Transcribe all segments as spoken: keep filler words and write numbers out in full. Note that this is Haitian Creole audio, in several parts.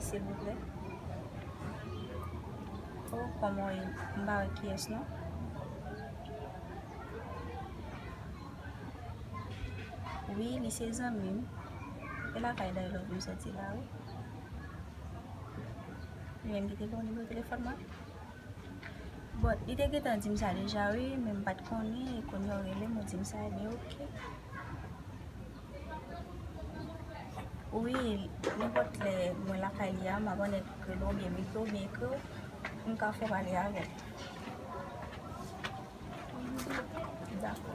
Silvouplè. Oh, kòman w ye? M pa wè kiyès non. Wi, li se zanmi m. E lakay Day Love m soti la, wi. Li menm ki te ban w nimewo telefòn mwen. Bon, li te gentan di m sa deja, wi, men m pa t konnen, e kounye a w rele m, ou di m sa, ebyen, oke. Wi, nenpòt lè mwen lakay li a, m ap annik rele w, oubyen m ekri w, oubyen ekri w, m ka fè pale avè l. Dakò.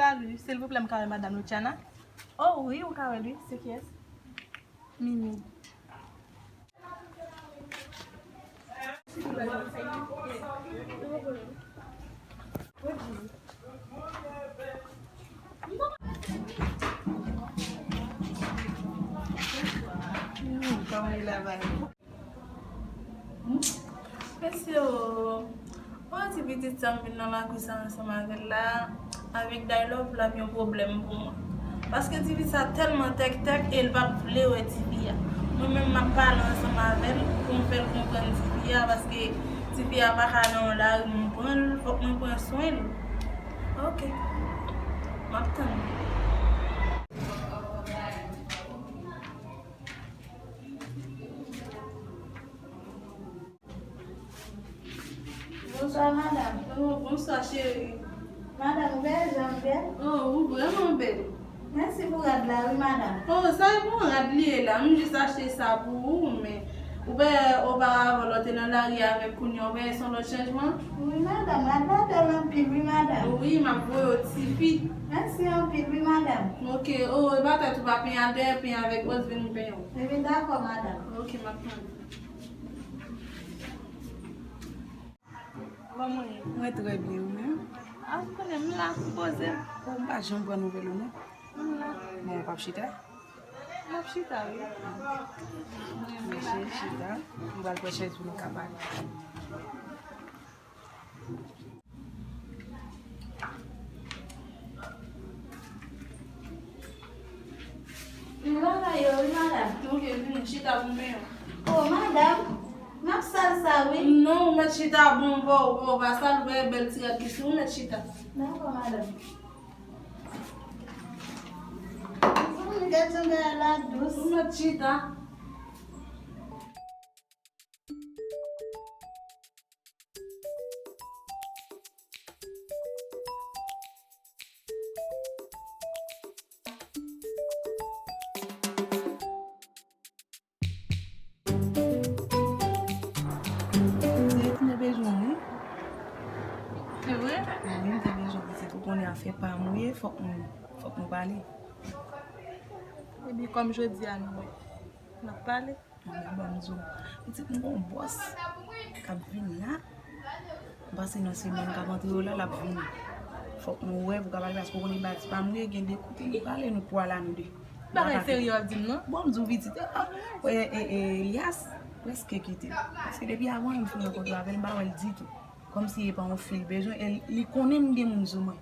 Salut, silvouplè, m ka wè madanm Luciana? Oh wi, ou ka wè l wi. Se kiyès? Mimi. Kòman e laba? Mesye o, bon ti pitit sa m vin nan lakou sa ansanm avè l la, avèk Day Love la, ap yon pwoblèm pou mwen. Paske tifi sa tèlman tèktèk e l p ap vle wè tifi a. Mwen menm m ap pale ansanm avè l pou m fè l konprann tifi a, paske tifi a pa ka nan yon lari m pran l, fòk mwen pran swen l. Oke. M ap tann. Bonswa, madanm. Oh, bonswa, cheri. Madanm, ou bèl jan m bèl? Oh, ou vrèman bèl. Mèsi pou rad la, wi, madanm. Oh, sa e bon rad li ye la. M jis achte sa pou ou, men ou wè oparavan lè w te nan lari avèk kounye a, ou wè se yon lòt chanjman? Wi, madanm, rad la bèl anpil, wi, madanm. Wi, m ap voye w tifi. Mèsi anpil, wi, madanm. Oke, oh, e pa tèt ou pa penyen, a dèyè penyen avèk wòz vin m penyen w. Ebyen, dakò, madanm. Oke, m ap tann. Kòman w ye? Mwen trè byen, ou menm? A, ou konnen m la, m poze m. Ou m pa janm pran nouvèl ou, non. M la. Bon, ou p ap chita? M ap chita, wi. Mwen menm la. Chita. M pral pran chèz pou nou ka pale. Li lakay yo, wi, madanm. Ok, vini, chita pou m benyen w. Oh, madanm, m ap sal sa, wi. Non, ou mèt chita, bon, ou pa, ou pa, ou pa sal, ou wè bèl ti rad ki sou ou, mèt chita. Dakò, madanm. Mezanmi, gad jan bagay la dous. Ou mèt chita. Mwen te bezwen w, wi. Se vre? Wi, m te bezwen w pitit. Ou konnen afè pa m ou ye, fòk nou, fòk nou pale. Ebyen, kòm jodi a nou wè, n ap pale. Anben, ban m di w, pitit, m gon bòs k ap vini la. M panse nan semèn k ap antre yo la, l ap vini. Fòk nou wè pou ka pale, paske w konnen baz pa m, gen de kote nou prale, nou pwale a nou de. Bagay serye w ap di m, non? Bon, m di w, pitit, ah, ah, e, e, e, Elias prèske kite m. Paske depi avan m fin rankontre avè l, m pa wè l ditou. Kòmsi e pa yon fi l bezwen, e li konnen m gen moun sou mwen.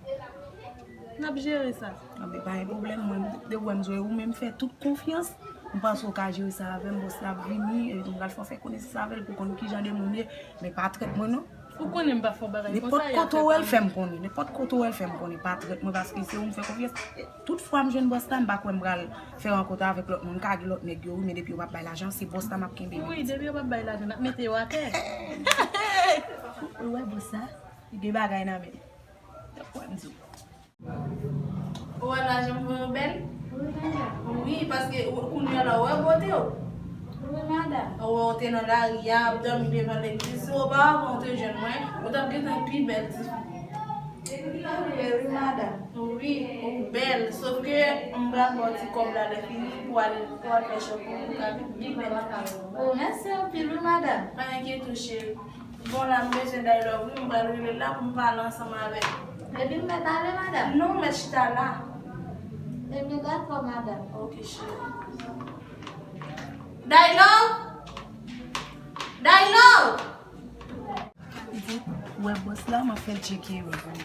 N ap jere sa. Anben, pa gen pwoblèm, mwen, depi w wè m sou ou menm, fè tout konfyans. M panse w ka jere sa avè m, bòs la ap vini, e nou pral fè, fè konesans avè l pou konn kijan de moun ye, men pa trèt mwen non. Ou konnen m pa fè w bagay konsa. Nenpòt kote w wè l, fè m konnen. Nenpòt kote w wè l, fè m konnen. Pa trèt mwen, paske se ou m fè konfyans. Tout fwa m jwenn bòs la, m pa kwè m pral fè rankontre avèk lòt moun. M ka gen lòt nèg yo, wi, men depi yo p ap bay lajan, se bòs la m ap kenbe. Wi, depi yo p ap bay lajan, n ap mete yo atè. Ou wè bòs la, li gen bagay nan men l. Ou wè m di w. Ou wè lajan m fè w bèl? Wi, madanm. Wi, paske ou, kounye a la, ou wè bote w. Wi, madanm. Ou wè, ou te nan lari a, ap dòmi devan legliz. Si oparavan ou te jwenn mwen, ou t ap gentan pi bèl tifi. Ou bèl, wi, madanm. Wi, ou bèl. Sof ke m pral ba w ti kòb la lè fini pou al, pou al fè shopping pou w ka vin pi bèl. Oh, mèsi anpil, wi, madanm. Pa enkyete w, cheri. Bon, la, m bezwen Daylove, wi, m pral rele l la pou m pale ansanm avè l. Epi m mèt ale, madanm? Non, w mèt chita la. Ebyen, dakò, madanm. Ok, cheri. Daylove! Daylove! Li di, ou wè bòs la, m ap fè l tcheke yo pou ou.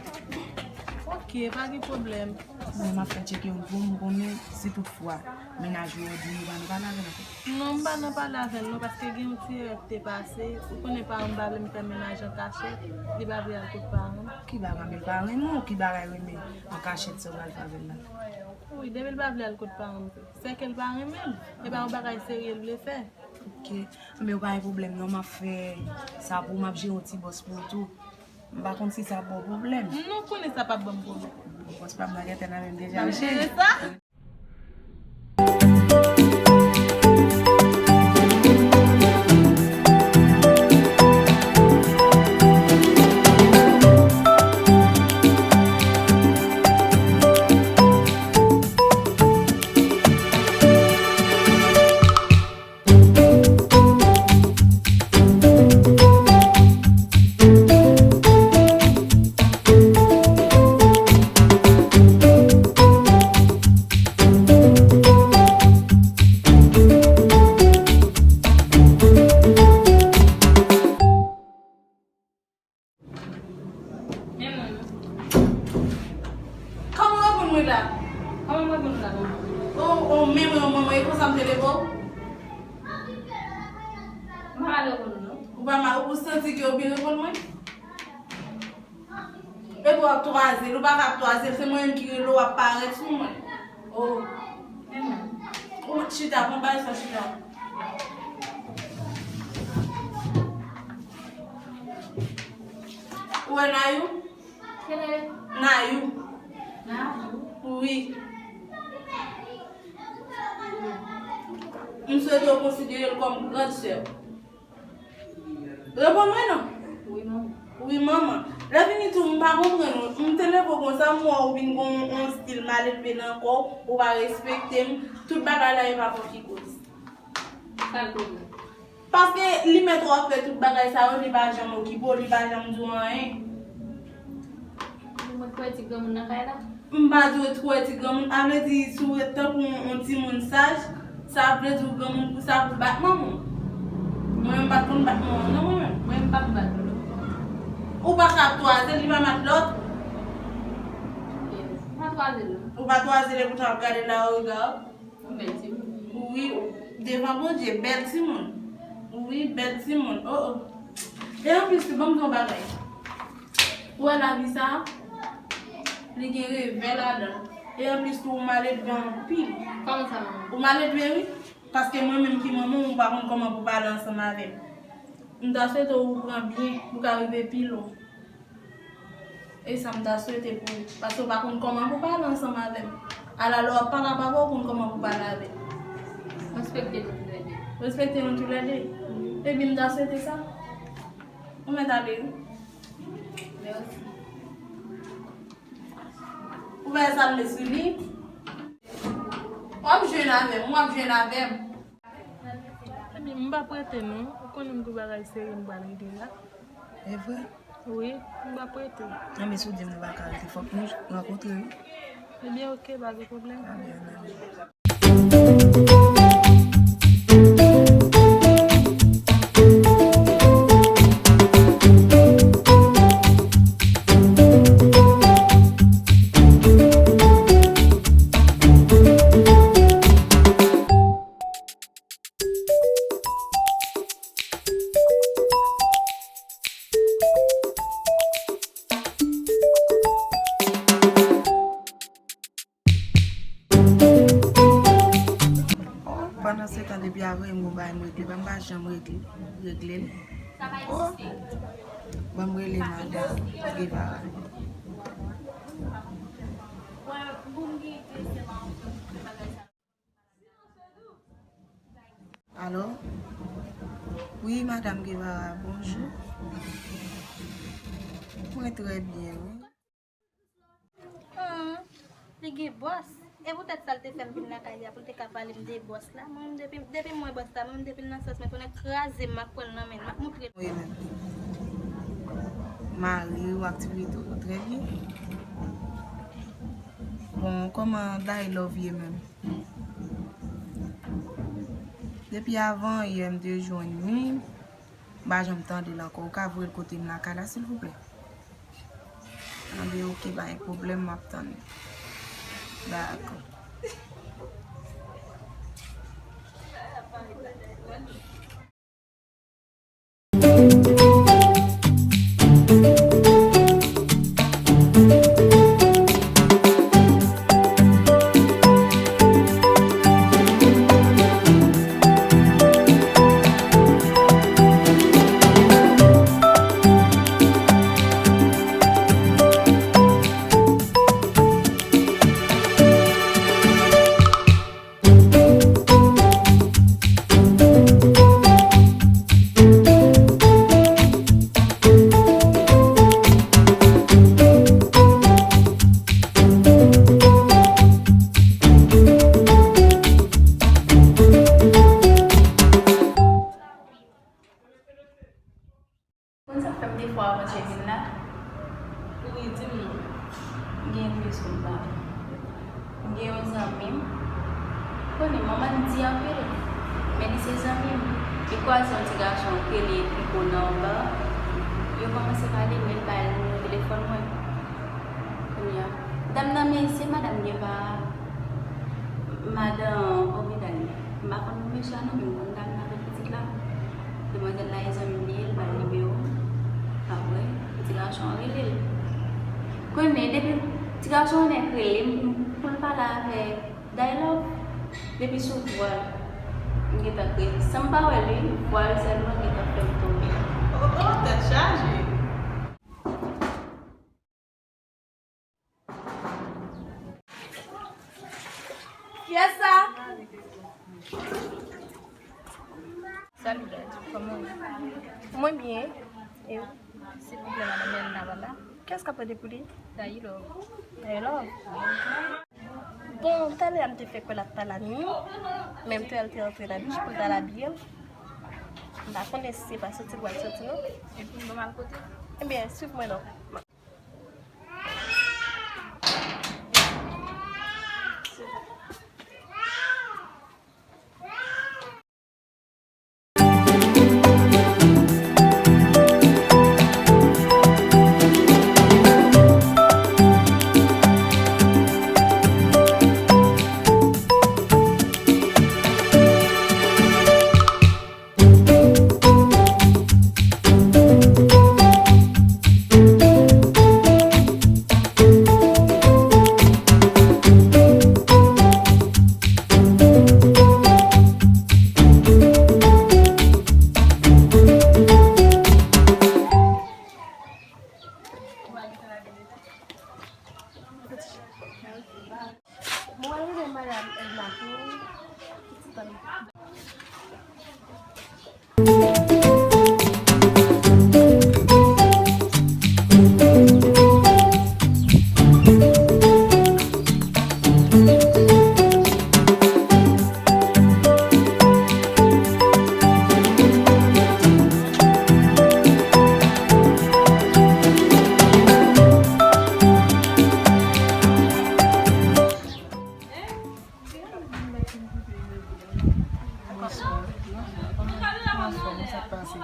Ok, pa gen pwoblèm. Mwen, m ap fè l tcheke yo pou m konnen si toutfwa mennaj ou an di nou pa nan pale avè l ankò. Non, m pa nan pale avè l non, paske gen yon ti erè ki te pase. Ou konnen paran m pa vle m fè mennaj an kachèt, li pa vle al kot paran m. Ki bagay renmen paran m ou ki bagay renmen an kachèt sa w pral fè avè l la? Wi, depi l pa vle al kot paran m tou. Sèke l pa renmen m. E pa yon bagay serye l vle fè. Ok. Men pa gen pwoblèm non, m ap fè sa pou ou, m ap jere yon ti bòs pou ou tou. M pa konn si sa ap ba w pwoblèm. Non, konnen sa p ap ban m pwoblèm. Bòs pa m nan gentan nan menm deja, m ap jere sa. Men mwen menm. Kòman w reponn mwen la? Kòman m reponn ou la, manman? O, o, men mwen, manman, e konsa m te leve w? M pa mal reponn ou, non. Ou pa mal, ou santi ke w byen reponn mwen? Epi w ap twaze l, ou pa ka ap twaze l, se mwen menm ki rele w, w ap parèt sou mwen. O. Ou chita, pran bagay sa, chita. Ou wè Nayou? Kele? Nayou. Nayou? Wi. M swete w konsidere l kòm gran sè w. Reponn mwen non. Wi, manman. Wi, manman. Lè fini tou, m pa konprann ou. M te leve w konsa, m wè w vin gon yon stil maledve nan kò w, ou pa respekte m. Tout bagay la, e pa pou ki koz. Sa l koze? Paske li mèt w ap fè tout bagay sa yo, li pa janm okipe w, li pa janm di w anyen. Ou mèt kwè ti granmoun nan kay la? M pa dwe twè ti granmoun, a vle di si w ret tankou yon, yon timoun saj, sa vle di w granmoun pou sa pou bat manman w. Mwen menm m pa t konn bat manman m non mwen menm. Mwen m p ap bat ou non. Ou pa ka ap twaze l, li pa matlòt. Ok, m pa twaze l non. Ou pa twaze l, epoutan w ap gade l a rega. Ou bèl timoun. Wi, devan Bondye, bèl timoun. Wi, bèl timoun. O, o. E anplis tou, ban m di w yon bagay. Ou wè lavi sa a, li gen revè ladan l. E anplis tou, ou maledve anpil. Kòman sa, manman? Ou maledve, wi. Paske mwen menm ki manman w, ou pa konn kòman pou pale ansanm avè m. M ta swete w pran byen pou w ka rive pi lwen. E sa m ta swete pou ou. Paske w pa konn kòman pou pale ansanm avè m. Ala lè w ap pale avè w, ou konn kòman pou pale avè l. Respekte nou toulède. Respekte nou toulède? Epi m ta swete sa. Ou mèt ale wi. Mèsi. Ou pa sa m met sou li. W ap jwenn avè m, w ap jwenn avè m. Ebyen, m p ap rete non. Ou konnen m gen bagay serye m pral regle la. E vre? Wi, m p ap rete. Anben, si w di m nou pa ka rete, fòk nou rankontre wi. Ebyen, oke, pa gen pwoblèm. Anben, ann ale. Oh, pandan se tan depi avre m gon bagay m regle, pa m pa janm regle, regle l. Oh, ban m rele madan Guevara. Alo? Wi, madan Guevara, bonjou. Mwen trè byen, wi. Li gen bòs. E poutèt sa l te fè m vin lakay li a, pou l te ka pale m de bòs la. Mwen menm depi, depi m wè bòs la, mwen menm depi l nan sans mwen, konnen kraze m, m ap pran l nan men l, m ap moutre l. Wi, men. Mari w, aktivite w, trè byen. Bon, kòman Day Love ye menm? Depi avan yè m te jwenn li, m pa janm tande l ankò. Ou ka voye l kote m lakay la, silvouplè? Anben, oke, pa gen pwoblèm, m ap tann. Dakò. Konn sa k fè m te fò avan che vin la? Wi, di m non. M gen enpresyon m pa. M gen yon zanmi m. Konnen manman l di anpil, men li se zanmi m. Li kwaze yon ti gason k rele Pipo nan yon ba. Yo kòmanse pale, men l bay nimewo telefòn mwen. Kounye a, dam nan, men se madanm gen pa madan Ovidal. M pa konn non mesye a non, men m konn dam nan avèk pitit la. Demwazèl la e zanmi m li ye, l ba l nimewo m. Apre, ti gason an rele l. Konnen, depi ti gason an nèk rele m pou l pale avèk Day Love, depi sou vwa l, m gentan kreye. San m pa wè li, vwa l sèlman gentan fè m tonbe. Oh, oh, tèt chaje. Kiyès sa? Salut, Dad. Kòman w ye? Mwen byen. E ou? Silvouplè, madanm Elna pa la? Kiyès k ap mande pou li? Dayilò. Dayilò? Bon, talè a m te fèk wè l ap pale a Mimi, men m te wè l te antre nan douch pou l t al abiye l. M pa konnen si se pa soti l pral soti non. Epi m ban m al kote l. Ebyen, swiv mwen non. Mwen rive madanm Edna pou ti tan. Bonswa. Bonswa, sa k pase?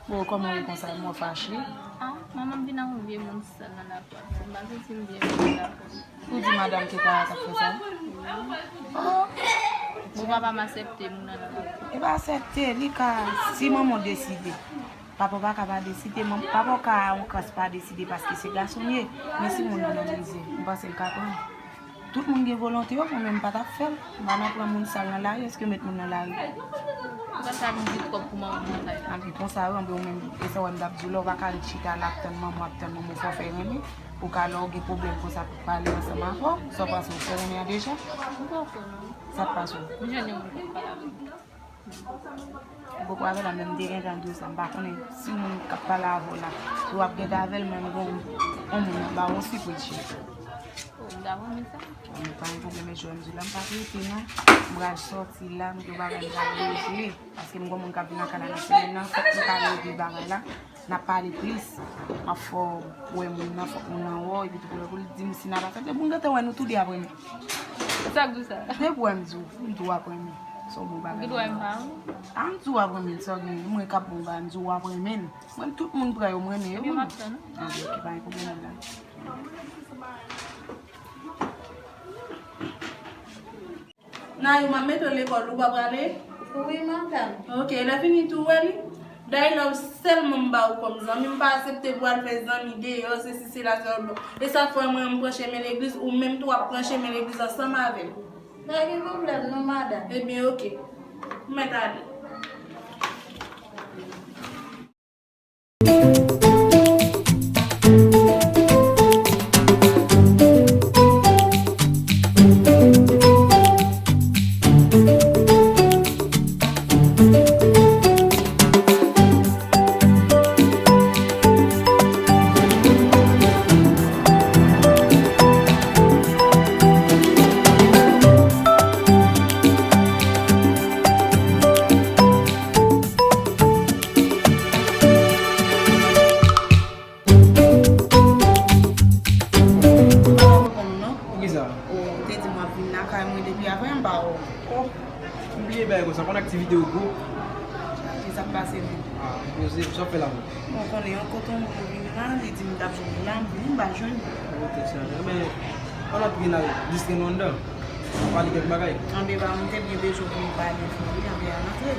Bon, kòman w ye konsa? Mwen fache. Ah, manman m vin ak yon vye moun sal nan lapòt. M pa santi m byen menm nan lapòt. Ou di madanm Keta a k ap fè sa? Oh. Bon, papa m aksepte moun nan nan lapòt. E pa aksepte, li ka, si manman w deside. Papa w pa ka pa deside, manm, papa w ka yon kras pa deside paske se gason l ye. Men si moun nan nan mizè, m panse l ka pran. Tout moun gen volonte yo, mwen menm m pa t ap fè l. M pa nan pran moun sal nan lari, èske yo met moun nan lari? Ou pa ta vin di twòp pou manman mwen la. Anpi konsa, wi, anpi ou menm, e sa w wè m t ap di w la, ou pa ka ret chita la ap tann manman w, ap tann manman w, fò w fè renmen. Ou ka lè w gen pwoblèm konsa pou pale ansanm avè w, sa w panse w fè renmen an deja? M pa fè non. Sa k pase w? M jwenn yon moun k ap pale avè m. Ou poko avè l la, men m te gentan di w sa, m pa konnen si moun k ap pale avè w la, si w ap gade avè l, men m gon yon moun ap ba w yon sipriz, cheri. Mwen pa gen pwoblèm, men jodi la, m pa trete non. M pral sòti la, m gen bagay m pral regle. Paske m gon moun k ap vin lakay la nan semèn nan, fòk m ka regle bagay la. N ap pale plis. M ap fè w wè moun nan, fòk moun nan wè w, epi tou pou lè pou l di m si n ap aksepte. Moun gentan wè nou tou de ap renmen. Sa k di w sa? Depi w wè m di w, m di w ap renmen. Se yon bon bagay. Ou gen dwa renmen pa w? A, m di w ap renmen, sa w gen, mwen k ap bon bagay, m di w ap renmen. Mwen, tout moun pran yo, m renmen yo. Ebyen, m ap tann ou. Anben, ok, pa gen pwoblèm la. Nayou, m ap mete w lekòl, ou pa prale? Wi, madanm. Ok, lè fini tou, ou wè li? Dayè, love sèlman m ba ou kòm zanmi, m pa aksepte pou al fè zanmi deyò, sesi, sela, sèlman. E sa k fè mwen, m pran chemen legliz, ou menm tou w ap pran chemen legliz ansanm avè m. Pa gen pwoblèm non, madanm. Ebyen, ok. M mèt ale. Poukisa? Ou te di m w ap vin lakay mwen depi apre m pa wè w. Oh, m bliye bagay konsa, konn aktivite yo gwo. Chaje, sa k pase menm? Ah, poze, sa w ap fè la menm? Bon, konnen yon kote yon moun vini la, li di m t ap jwenn li la, m vini, m pa jwenn li. Oh, tèt chaje. Ebyen, pandan w ap vin la, jis gen nou anndan. Pale kèk bagay. Anben, ba, m te byen bezwen pou m pale avè w, anben, al antre.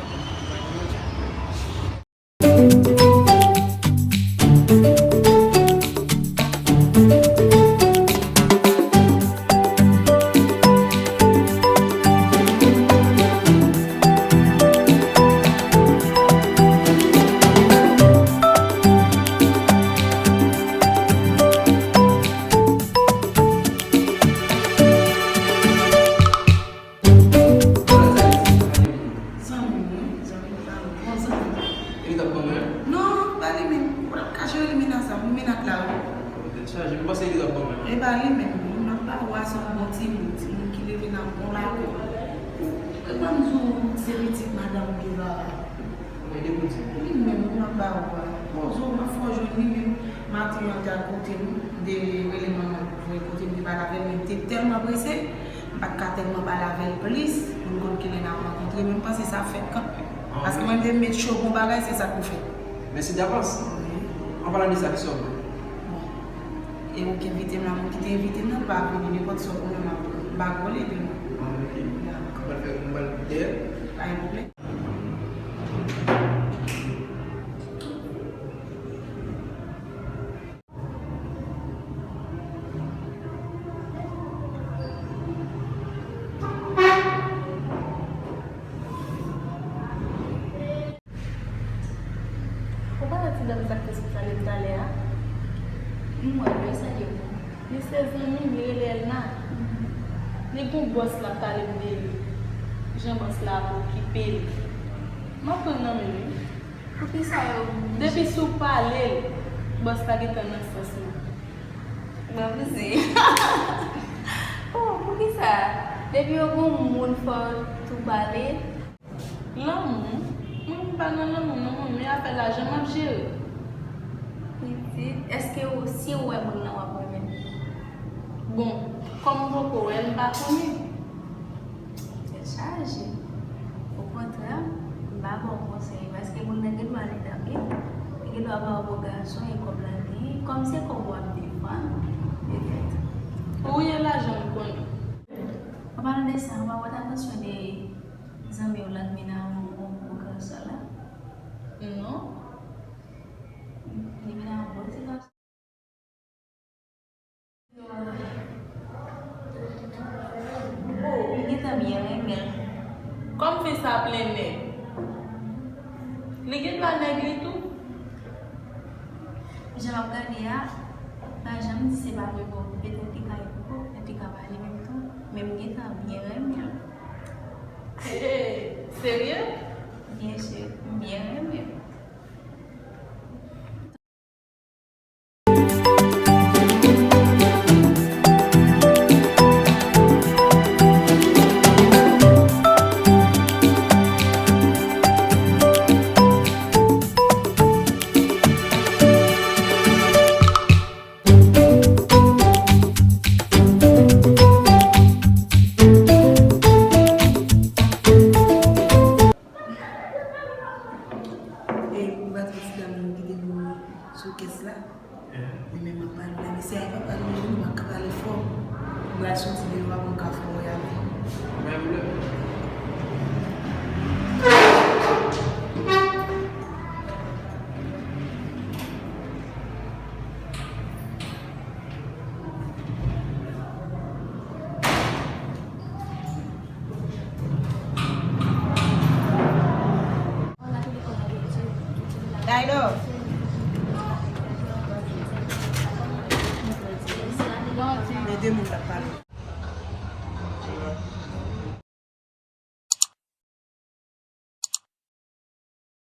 Zanmi m, wi, zanmi m, zanmi m, bon zanmi m. E li t ap ban mwen? Non, pa li menm. Ou pa t ap ka jere li menas la, pou menas la, wi. Tèt chaje, m panse li t ap ban mwen. E pa li menm, m ap ba ou a, se yon bon timoun, timoun ki leve nan bon lakòl. E ban m di w, se pitit madanm Guevara. Mwen de pou di. Li menm, m ap ba ou a. Bon, zo, m ap fè w jwenn li menm. Maten an, l te al kote m, m te rele manman m pou l vin kote m te pale avè l, men m te tèlman prese. M pa t ka tèlman pale avè l plis, pou m konn kilè n ap rankontre, men m panse sa fèt kanmenm. Paske mwen te met cho pou yon bagay, se sa k pou fèt. Mèsi davans. Wi. An palan de sa, kisa w vle? Bon. E ou k envite m la, moun ki te envite m nan, li pa vini, nenpòt sa w konnen m ap, m pa kole de non. Ah, ok. Dakò. Mwen pral fè, mwen pral dèyè. Pa gen pwoblèm. Ou pa wè ti dam sa k te sot pale m talè a? M wè l, wi, sa ye. Li se zanmi m, li rele Elna. Li gon bòs l ap pale m de li. Jan bòs la ap okipe li. M ap pran nan men l, wi. Poukisa yo? Depi si w pale l, bòs la gentan nan sans li. Mwen plize. Oh, poukisa? Depi yo gon moun fò tou pale. Lanmou? Mwen menm m pa nan lanmou non, mwen menm afè lajan m ap jere. Pitit, èske w, si w wè moun nan w ap renmen l? Bon, kòm m poko wè l, m pa konnen. Tèt chaje. Okontrè, m pa ba w konsèy, paske moun nan gen dwa led anpil. Li gen dwa ba w bon gason e kòb l ap genyen. Kòm se kòb w ap defann, petèt. Ou ye lajan m konnen. An palan de sa, ou pa pot atansyon de zanmi w la k vin a yon gwo gason la? Non. Li vin a yon bon ti gason. Oh, m gentan byen renmen l. Kòm fi sa plen nèg. Li gen dwa nèg li tou. Jan m ap gade a, pa janm di se pa vre, bon, petèt li ka, li ka pa li menm tou, men m gentan byen renmen l. Hey, serye? Byen si, m byen renmen l. Men m ap pale w la, mesye a pa pale, men m pa ka pale fò. M pral soti deyò a pou m ka fè w ale. Daylo. Men de moun k ap pale.